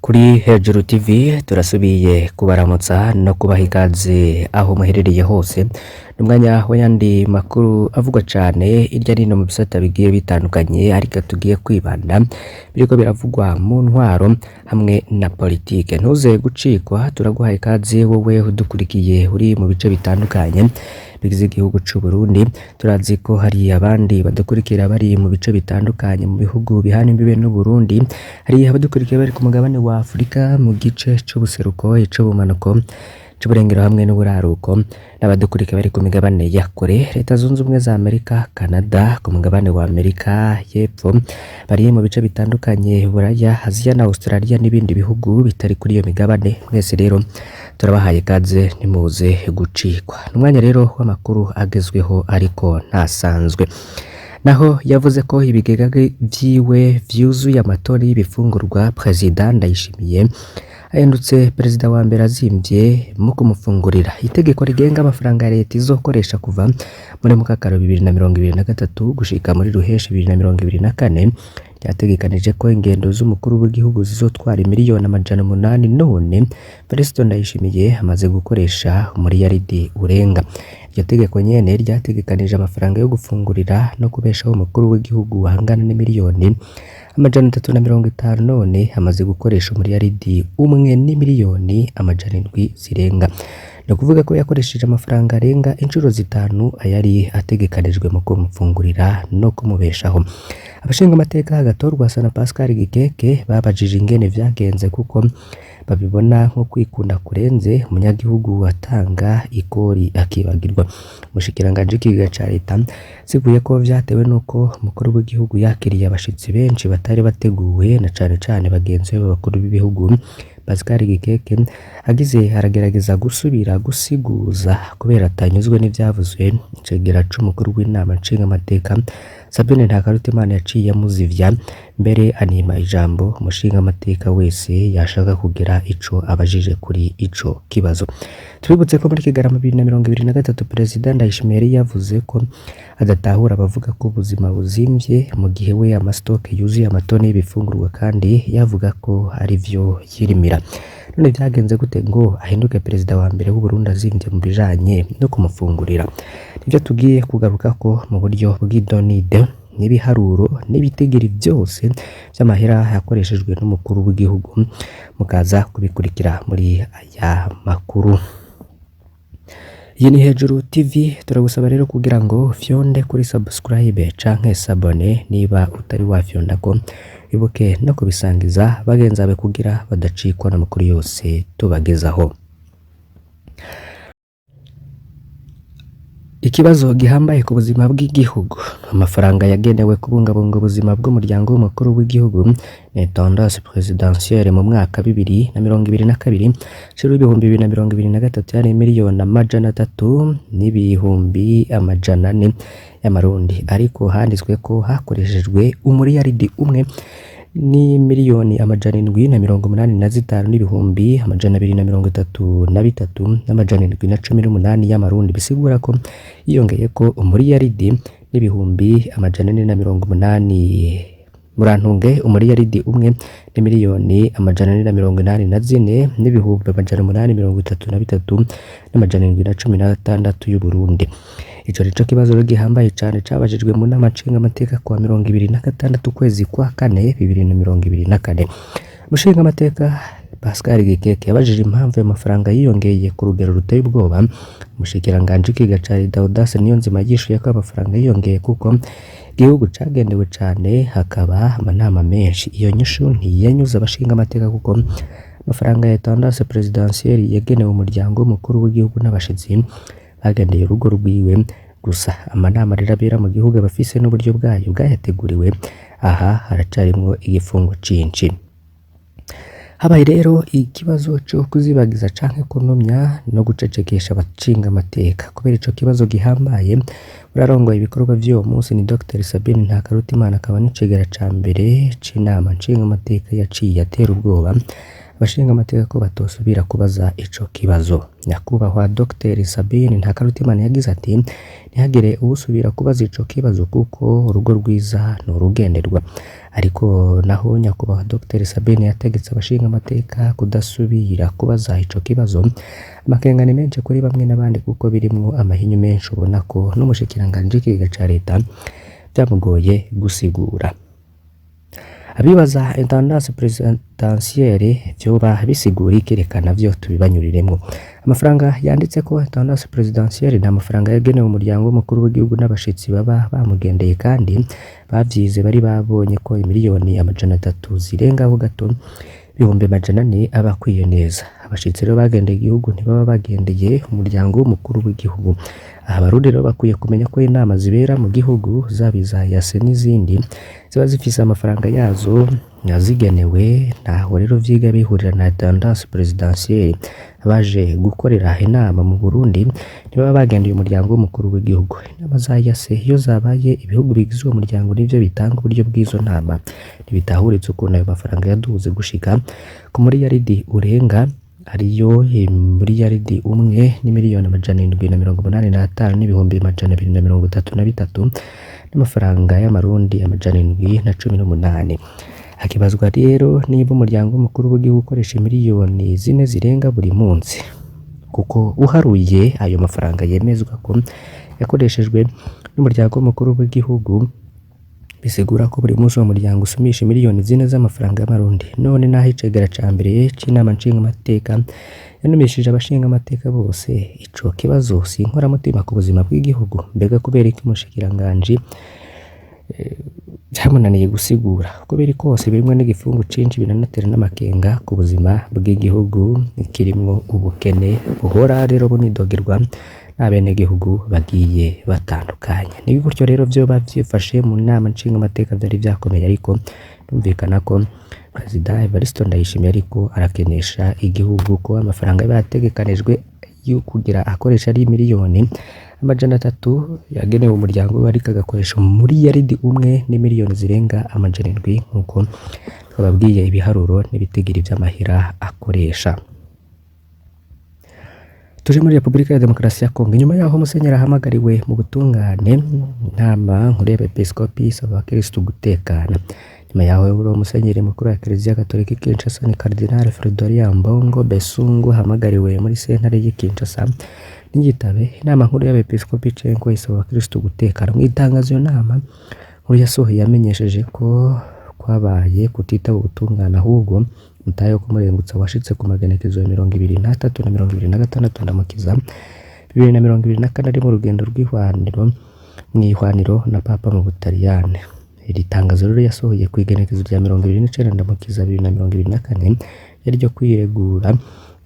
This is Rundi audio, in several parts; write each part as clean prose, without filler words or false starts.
Kuri Hejuru TV turasubiye kubaramutsa no kubaha ikaze aho muherereye hose. Ni umwanya w'ayandi makuru avugwa cane hirya no hino mu bisata bigiye bitandukanye, ariko tugiye kwibanda biriko biravugwa mu ntwaro hamwe na politike. Ntuze gucikwa, turaguha ikaze wowe udukurikiye uri mu bice bitandukanye bigize igihugu c'u Burundi. Turazi ko hari abandi badukurikira bari mu bice bitandukanye mu bihugu bihana imbibe n'Uburundi, hari abadukurikira bari ku mugabane wa Afurika mu gice c'ubuseruko, ic'ubumanuko, c'uburengero hamwe n'uburaruko, n'abadukurikira bari ku migabane ya kure, Leta Zunze Ubumwe za Amerika, Canada, ku mugabane wa Amerika y'Epfo, bari mu bice bitandukanye Buraya, Aziya na Australia n'ibindi bihugu bitari kuri iyo migabane. Mwese rero turabahaye ikaze, ntimuze gucikwa. Ni umwanya rero w'amakuru agezweho ariko ntasanzwe. Naho yavuze ko ibigega vyiwe vyuzuye amatoni y'ibifungurwa, Perezida Ndayishimiye ahindutse perezida wa mbere azimvye mu kumufungurira. Itegeko rigenga amafaranga ya leta izokoresha kuva muri Mukakaro 2023 gushika muri Ruheshi 2024 ryategekanije ko ingendo z'umukuru w'igihugu zizotwara imiliyoni 800, none Felicito Ndayishimiye amaze gukoresha umuriyaridi urenga. Iryo tegeko nyene ryategekanije amafaranga yo gufungurira no kubeshaho umukuru w'igihugu angana n'imiliyoni 350, none amaze gukoresha umuriyaridi umwe n'imiliyoni 700 zirenga. Ni ukuvuga ko yakoresheje amafaranga arenga inshuro zitanu ayari ategekanijwe mu kumufungurira no kumubeshaho. Abashingamateka Agathon na Pascal Gikeke babajije ingene vyagenze kuko babibona nko kwikunda kurenze, umunyagihugu atanga ikori akibagirwa. Umushikiranganji w'ikigega ca leta asiguye ko vyatewe nuko umukuru w'igihugu yakiriye abashitsi benshi batari bateguwe, na cane cane bagenzi be b'abakuru b'ibihugu. Pascal Gikeke agize aragerageza gusubira gusiguza kubera atanyuzwe n'ivyavuzwe. Icegera c'umukuru w'inama nshingamateka Sabine Ntakarutimana yaciye amuzivya, mbere anima ijambo umushingamateka wese yashaka kugira ico abajije kuri ico kibazo. Tubibutse ko muri Kigarama 2023 Perezida Ndayishimiye yari yavuze ko adatahura abavuga ko ubuzima buzimvye mu gihe we amastoke yuzuye amatoni y'ibifungurwa, kandi yavuga ko arivyo yirimira. None vyagenze gute ngo ahinduke perezida wa mbere w'Uburundi azimvye mu bijanye no kumufungurira? Nivyo tugiye kugarukako mu buryo bw'idonide n'ibiharuro n'ibitigiri vyose vy'amahera yakoreshejwe n'umukuru w'igihugu, mukaza kubikurikira muri aya makuru. Iyi ni Hejuru TV, turagusaba rero kugira ngo ufyonde kuri subscribe canke s'abonner niba utari wafyondako, ibuke no kubisangiza bagenzi bawe kugira badacikwa n'amakuru yose tubagezaho. Ikibazo gihambaye ku buzima bw'igihugu, amafaranga yagenewe kubungabunga ubuzima bw'umuryango w'umukuru w'igihugu ni tendance presidentielle mu mwaka 2022 shira 2023 yari miliyoni 300,400,000 y'amarundi, ariko handitswe ko hakoreshejwe umuriyaridi umwe ni miliyoni 785,233,718 y'amarundi, bisigura ko yiyongeye ko umuriyaridi n'ibihumbi 480, murantunge, umuriyaridi umwe ni miliyoni 484,833,716 y'Uburundi. Ico nico kibazo rero gihambaye cane cabajijwe mu nama nshingamateka kuwa 26 ukwezi kwa kane 2024. Umushingamateka Pascal Gikeke yabajije impamvu ayo mafaranga yiyongeye ku rugero ruteye ubwoba. Umushikiranganji w'ikigega ca leta Audace Niyonzima yishuye ko amafaranga yiyongeye kuko igihugu cagendewe cane hakaba amanama menshi. Iyo nyishu ntiyanyuze abashingamateka kuko amafaranga ya tendance presidentielle yagenewe umuryango w'umukuru w'igihugu n'abashitsi bagendeye urugo rwiwe gusa. Amanama rero abera mu gihugu abafise n'uburyo bwayo bwayateguriwe, aha haracarimwo igifungo cinshi. Habaye rero ikibazo co kuzibagiza canke kunomya no gucecekesha abashinga amateka. Kubera ico kibazo gihambaye, urarongoye ibikorwa vy'uwo munsi ni Dr Sabine Ntakarutimana, akaba n'icegera ca mbere c'inama nshingamateka, yaciye atera ubwoba Abashinga amateka ko batosubira kubaza ico kibazo. Nyakubahwa Dr Sabine Ntakarutimana yagize ati ntihagire uwusubira kubaza ico kibazo kuko urugo rwiza ni urugenderwa. Ariko naho nyakubahwa Dr Sabine yategetse abashinga amateka kudasubira kubaza ico kibazo, amakenga ni menshi kuri bamwe n'abandi kuko birimwo amahinyu menshi, ubona ko n'umushikiranganji w'ikigega ca leta vyamugoye gusigura. Abibaza intendance presidentielle vyoba bisigura iki? Reka navyo tubibanyuriremwo. Amafaranga yanditse ko intendance presidentielle ni amafaranga yagenewe umuryango w'umukuru w'igihugu n'abashitsi baba bamugendeye, kandi bavyize bari babonye ko imiliyoni 300 zirengaho gato 400,000 aba akwiye neza. Abashitsi rero bagendeye igihugu ntibaba bagendeye umuryango w'umukuru w'igihugu. Aha abarundi rero bakwiye kumenya ko inama zibera mu gihugu, zaba iza EAC n'izindi, ziba zifise amafaranga yazo yazigenewe. Ntaho rero vyiga bihurira na intendance presidentielle. Abaje gukorera inama mu Burundi ntibaba bagendeye umuryango w'umukuru w'igihugu. Inama za EAC iyo zabaye, ibihugu bigize uwo muryango nivyo bitanga uburyo bw'izo nama. Ntibitahuritse ukuntu ayo mafaranga yaduze gushika ku muriyaridi urenga, ariyo miliyaridi 1 n'imiliyoni 785 n'ibihumbi 233 n'amafaranga y'amarundi 718. Hakibazwa rero niba umuryango w'umukuru w'igihugu ukoresha miliyoni 4 zirenga buri munsi, kuko uharuye ayo mafaranga yemezwa ko yakoreshejwe n'umuryango w'umukuru w'igihugu, bisigura ko buri munsi uwo muryango usumisha miliyoni 4 z'amafaranga y'amarundi. None naho icegera ca mbere c'inama nshingamateka yanumishije abashingamateka bose, ico kibazo si inkoramutima ku buzima bw'igihugu? Mbega kubera iki umushikiranganji vyamunaniye gusigura? Uko biri kose birimwo n'igifungu cinshi, biranatera n'amakenga ku buzima bw'igihugu kirimwo ubukene buhora rero bunidogerwa n'abenegihugu bagiye batandukanye. Ni gutyo rero vyoba vyifashe mu nama nshingamateka, vyari vyakomeye, ariko birumvikana ko Perezida Evariste Ndayishimiye ariko arakenesha igihugu, ko amafaranga yaba yategekanijwe yo kugira akoresha ari miliyoni 300 yagenewe umuryango we, ariko agakoresha umuriyaridi 1 n'imiliyoni zirenga 700, nk'uko twababwiye ibiharuro n'ibitigiri vy'amahera akoresha. Tuje muri Repubulika ya Demokarasi ya Kongo. Inyuma yaho Musenyeri ahamagariwe mu butungane, inama nkuru y'abepiskopi isaba abakristu gutekana. Nyuma yaho rero Musenyeri mukuru wa Kiliziya Gatolika i Kinshasa ni Cardinal Fridolin Ambongo Besungu ahamagariwe muri sentare y'i Kinshasa ntiyitabe, inama nkuru y'abepiskopi Cenko isaba abakristu gutekana. Mu itangazo iyo nama nkuru yasohoye, yamenyesheje ko kwabaye kutitaba ubutungane, ahubwo umutahe wo kumurengutsa washitse ku magenekezo ya 23 na 26 Ndamukiza 2024, ari mu rugendo rw'ihwaniro mw'ihwaniro na Papa mu Butaliyane. Iri tangazo rero yasohoye ku igenekezo rya 29 Ndamukiza 2024 yari ryo kwiregura,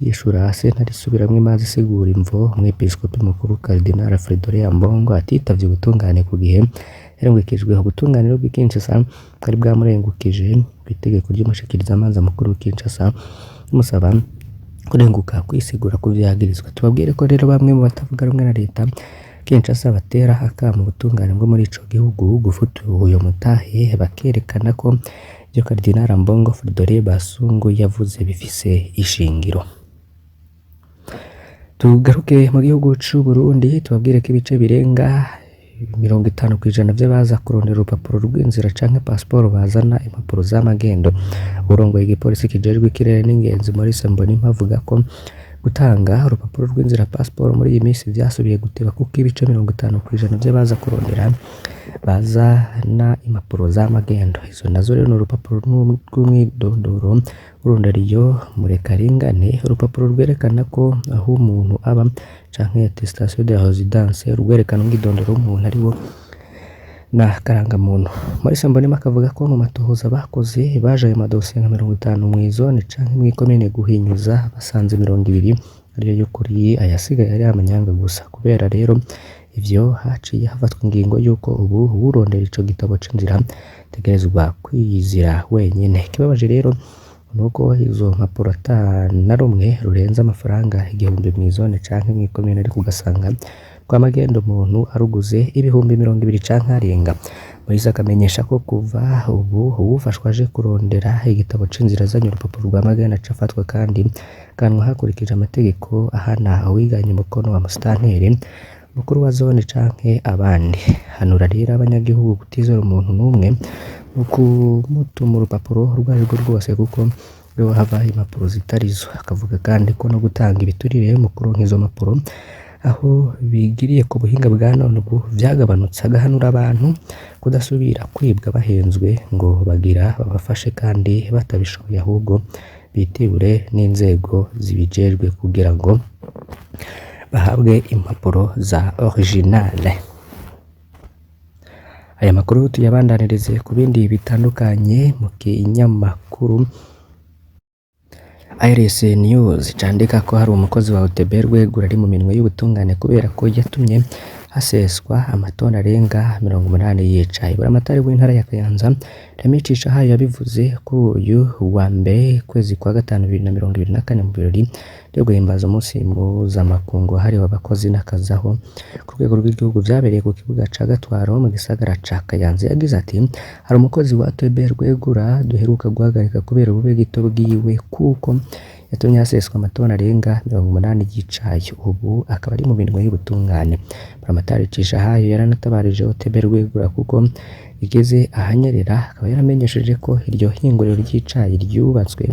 yishura sentare isubiramwo imanza isigura imvo umwepiskopi mukuru Cardinal Fridolin Ambongo atitavye ubutungane ku gihe yarengukijwe. Ubutungane bw'i Kinshasa bwari bwamurengukije kw'itegeko ry'umushikirizamanza mukuru w'i Kinshasa, rimusaba kurenguka kwisigura ku vyagirizwa. Tubabwire ko rero bamwe mu batavuga rumwe na leta Kinshasa batera akamo ubutungane bwo muri ico gihugu gufuta uyo mutahe, bakerekana ko ivyo Cardinal Ambongo Fridolin Basungu yavuze bifise ishingiro. Tugaruke mu gihugu c'u Burundi, tubabwire ko ibice birenga 50% vy'abaza kurondera urupapuro rw'inzira canke pasiporo bazana impapuro z'amagendo. Urongoye igipolisi kijejwe ikirere n'ingenzi, Maurice Mbonimpa, avuga ko gutanga urupapuro rw'inzira pasiporo muri iyi minsi vyasubiye guteba, kuko ibice 50% vy'abaza kurondera bazana impapuro z'amagendo. Izo nazo rero ni urupapuro rw'umwidondoro urondera iyo murekaringane, urupapuro rwerekana ko aho umuntu aba canke attestation de résidence, rwerekana umwidondoro w'umuntu ariwo na karangamuntu. Maurice Mbonimpa akavuga ko mu matohoza bakoze, baje ayo madosiye nka 50 mw'izone canke mw'ikomine guhinyuza, basanze 20 ariyo y'ukuri, ayasigaye ari amanyanga gusa. Kubera rero ivyo, haciye hafatwa ingingo y'uko ubu uwurondera ico gitabo c'inzira ategerezwa kwiyizira wenyene. Ikibabaje rero nuko izo mpapuro ata na rumwe rurenza amafaranga 1000 mw'izone canke mw'ikomine, ariko ugasanga kwa magendo umuntu aruguze 20,000 canke arenga. Moise akamenyesha ko kuva ubu uwufashwe aje kurondera igitabo c'inzira azanye urupapuro rwa magana aca afatwa kandi agahanwa hakurikije amategeko ahana uwiganye umukono wa musitanteri, umukuru wa zone canke abandi. Hanura rero abanyagihugu kutizera umuntu n'umwe mu kumutuma urupapuro urwo arirwo rwose kuko hava impapuro zitarizo. Akavuga kandi ko no gutanga ibiturire mu kuronka izo mpapuro aho bigiriye ku buhinga bwa none ubu vyagabanutse. Agahanura abantu kudasubira kwibwa bahenzwe ngo bagira babafashe kandi batabishoboye, ahubwo bitibure n'inzego zibijejwe kugira ngo bahabwe impapuro za originale. Aya makuru tuyabandanirize ku bindi bitandukanye mu kinyamakuru IRS News candika ko hari umukozi wa OTB Rwegura ari mu minwe y'ubutungane kubera ko yatumye haseswa amatoni arenga 80 yicaye. Buramatari w'intara ya Kayanza Remicisha Hayo yabivuze kuri uyu wa mbere kwezi kwa gatanu 2024 mu birori byo guhimbaza umunsi mpuzamakungu wahariwe abakozi n'akazi aho ku rwego rw'igihugu vyabereye ku kibuga ca Gatwaro mu gisagara ca Kayanza. Yagize ati hari umukozi wa OTB Rwegura duheruka guhagarika kubera ubube gito bwiwe kuko yatumye haseswa amatoni arenga 80 y'icayi, ubu akaba ari mu minwe y'ubutungane. Buramatari Cishahayo yaranatabarije OTB Rwegura kuko igeze ahanyerera, akaba yaramenyesheje ko iryo hinguriro ry'icayi ryubatswe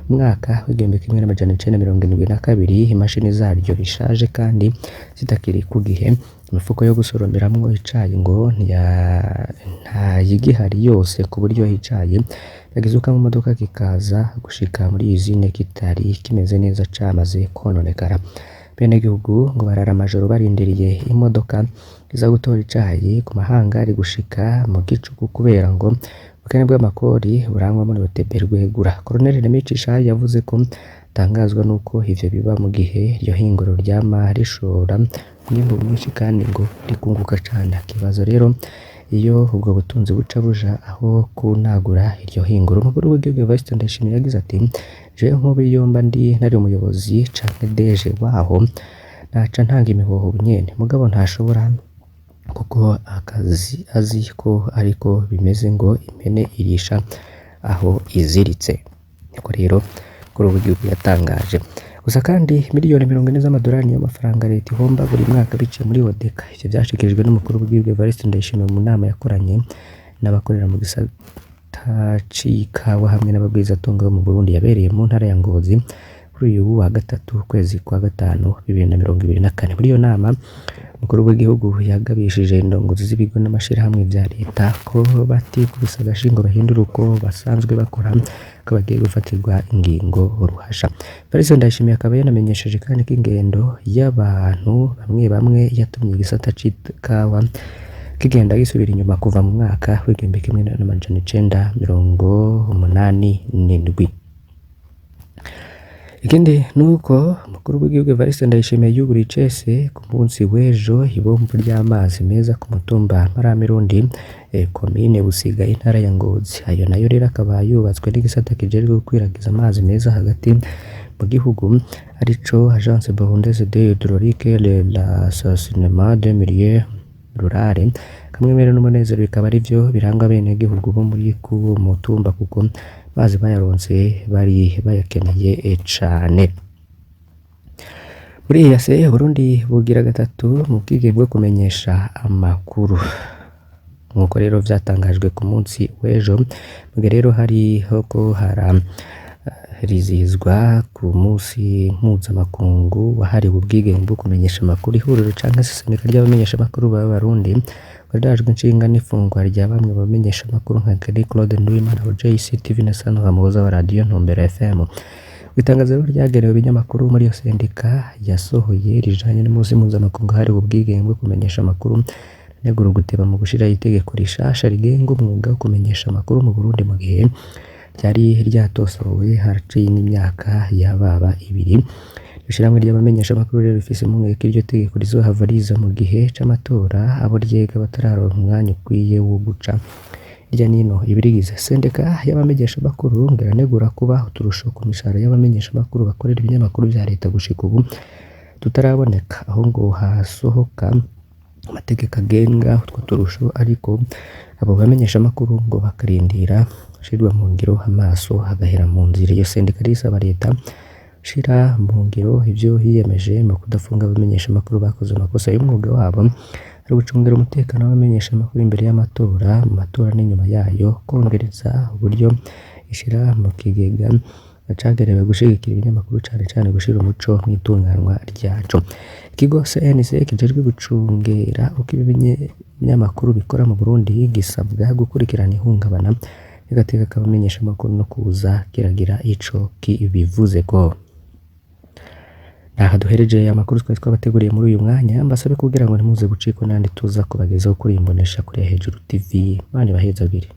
mu mwaka w'1972, imashini zaryo rishaje kandi zitakiri ku gihe. Imifuko yo gusoromeramwo icayi ngo ntayigihari yose ku buryo icayi bagisuka mu modoka kikaza gushika muri izine kitari kimeze neza camaze kononekara. Benegihugu ngo barara amajoro barindiriye imodoka iza gutora icayi ku mahangari gushika mu gicuku kubera ngo ubukene bw'amakori burangwa muri OTB Rwegura. Colonel Remicisha yavuze ko atangazwa nuko ivyo biba mu gihe iryo hinguriro ryama rishora umwimbu mwinshi kandi ngo rikunguka cane. Akibazo rero iyo ubwo butunzi buca buja aho kunagura iryo hinguro. Umukuru w'igihugu Evariste Ndayishimiye yagize ati jewe nk'ubu iyo mba ndi nari umuyobozi canke deje waho naca ntanga imihoho nyene, mugabo ntashobora kuko akazi azi ko ariko bimeze ngo impene irisha aho iziritse. Niko rero kuri ubu igihugu yatangaje. Gusa kandi miliyoni 40 z'amadolari niyo mafaranga leta ihomba buri mwaka biciye muri Odeka. Ivyo vyashikirijwe n'umukuru w'igihugu Evariste Ndayishimiye mu nama yakoranye n'abakorera mu gisata c'ikawa hamwe n'abagwizatunga bo mu Burundi yabereye mu ntara ya Ngozi kuri uyu wa gatatu ukwezi kwa gatanu 2024. Muri iyo nama umukuru w'igihugu yagabishije indongozi z'ibigo n'amashirahamwe vya leta ko batikubise agashi ngo bahindure uko basanzwe bakora, ko bagiye gufatirwa ingingo ruhasha. Evariste Ndayishimiye akaba yanamenyesheje kandi ko ingendo y'abantu bamwe bamwe yatumye igisata c'ikawa kigenda gisubira inyuma kuva mu mwaka w'1987. Ikindi nuko umukuru w'igihugu Evariste Ndayishimiye yuguriye icese ku munsi w'ejo ibombo ry'amazi meza ku mutumba Maramirundi, komine Busiga, intara ya Ngozi. Ayo nayo rero akaba yubatswe n'igisata kijejwe gukwiragiza amazi meza hagati mu gihugu arico Agence Burundaise de Hydraulique et l'Assainissement des Milieux Rurale. Kamwe n'umunezero bikaba arivyo biranga abenegihugu bo muri kuwo mutumba kuko amazi bayaronse bari bayakeneye cane. Muri EAC Burundi bugira gatatu mu bwige bwo kumenyesha amakuru. Nkuko rero vyatangajwe ku munsi w'ejo, mugihe rero hariho ko harizihizwa ku munsi mpuzamakungu wahariwe ubwigenge bwo kumenyesha amakuru, ihuriro canke isendeka ry'abamenyesha amakuru b'Abarundi barirajwe inshinga n'ifungwa rya bamwe mu bamenyesha amakuru nka Kelly Claude Nduwimana wa JCTV na Sandra Muhoza wa Radio Ntumbero FM. Itangazo rero ryagenewe ibinyamakuru muri iyo sendika yasohoye rijanye n'umunsi mpuzamakungu wahariwe ubwigenge bwo kumenyesha amakuru, negura guteba mu gushiraho itegeko rishasha rigenga umwuga wo kumenyesha amakuru mu Burundi mu gihe ryari ryatosowe haraciye n'imyaka yababa ibiri. Ishirahamwe ry'abamenyesha amakuru rero rifise impungenge ko iryo tegeko rizohava riza mu gihe c'amatora abo ryega batararonka umwanya ukwiye wo guca hirya n'ino ibirigize. Sendika y'abamenyesha amakuru iranegura kuba uturusho ku mishahara y'abamenyesha amakuru bakorera ibinyamakuru vya leta gushika ubu tutaraboneka, aho ngo hasohoka amategeko agenga utwo turusho ariko Abo bamenyeshamakuru ngo bakarindira gushirwa mu ngiro amaso agahera mu nzira. Iyo sendika risaba leta gushira mu ngiro ivyo yiyemeje mu kudafunga abamenyeshamakuru bakoze amakosa y'umwuga wabo, ari gucungera umutekano w'abamenyeshamakuru imbere y'amatora, mu matora n'inyuma yayo, kongereza uburyo ishira mu kigega cagenewe gushigikira ibinyamakuru cane cane gushira umuco mw'itunganwa ryaco. Ikigo CNC kijejwe gucungera uko ibinyamakuru bikora mu Burundi gisabwa gukurikirana ihungabana ry'agateka k'abamenyeshamakuru no kuza kiragira ico kibivuzeko. Aha duhereje amakuru twari twabateguriye muri uyu mwanya, mbasabe kugira ngo ntimuze gucikwa n'ayandi tuza kubagezaho kuri iyi mboneshakure ya Hejuru TV. Imana ibahezagire.